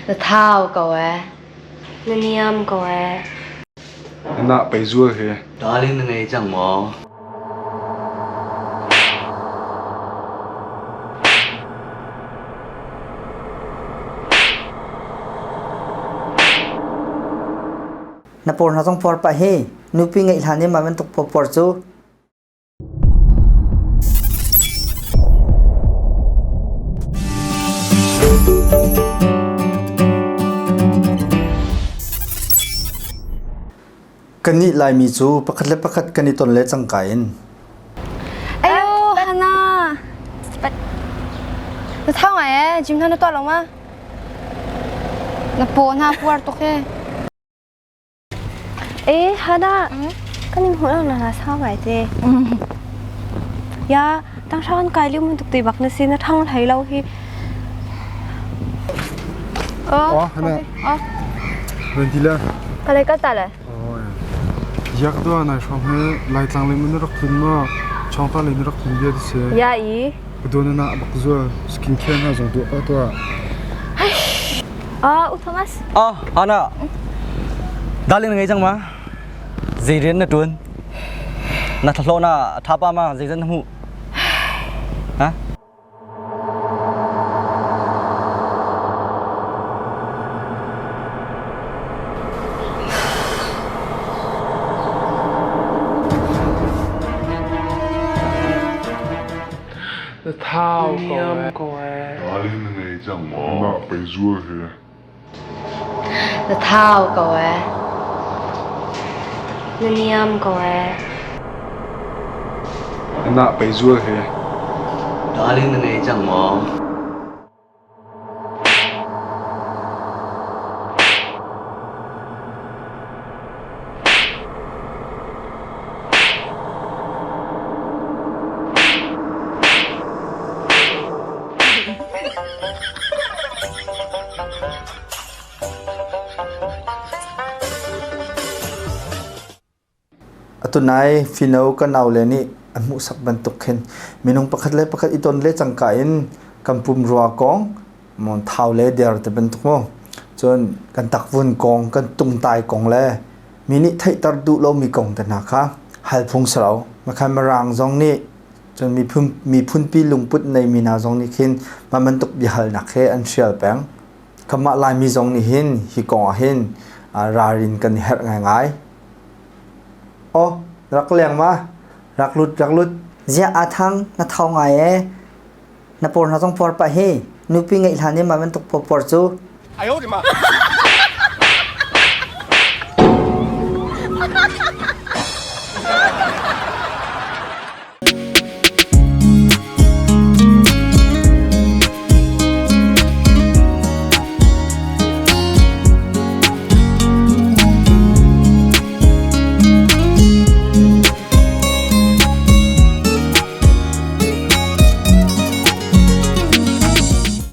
Na thau ko ee. Na niam ko ee. Na nah pei zual he. Darling na ngei cang maw? Na por hna zong por pah hi nupi ngeih hlan i mah bantuk por cu Kannih Laimi cu pakhat le pakhat kan i ton le cangka in Ayo, Hana. Na thau ngai ee, gym hna na tuah lo ma? Na paw hna puar tuk he. Eh, Hana, kan in hmuh na na sau ngai te. Ya, tang sha kan kai liu mun tuk te bak na si na thang hlei lo hi. Oh, Hana. Oh. Ren ti la. Ka le ka ta le. Oh. Yak do nai hrom he lai tlang le mun rak thun ma chong ta le rak thun bia ti se. Ya i. Ka na na bak zual skin care na zong du pa to. Ah, U Thomas. Ah, Hana. Darling na ngei cang ma? Zei rian na tuan? Na thlahlawh na tha pa ma zeizat na hmuh? Ha? Na thau ko ee. Darling na ngei cang maw? Mah pei zual hi. Na thau ko ee. Na niam ko ee. Na nah pei zual hi. Darling na ngei cang maw? Atunai fino ka naule nih an hmuhsak bantuk khin minung pakhat le pakhat i ton le cangka in kan pumrua kong mon thau le der te bantuk mu cun kan takvun kong kan tungtai kong le mi nih theihter duh lomi kong te hna kha hal phung si lo makhan mirang zong nih cun miphun miphunpi lungput neimi hna zong nih khin mah bantuk biahalnak he an hrial peng Kamah Laimi zong nih hin hi kong ah hin ralrin kan i herh ngaingai. Aw, rak leng ma, rak lut, rak lut. Ziah aa thang, na thau ngai ee. Na por hna zong por pah hi. Nupi ngeih hlan i mah bantuk por cu. 哎呦我的妈！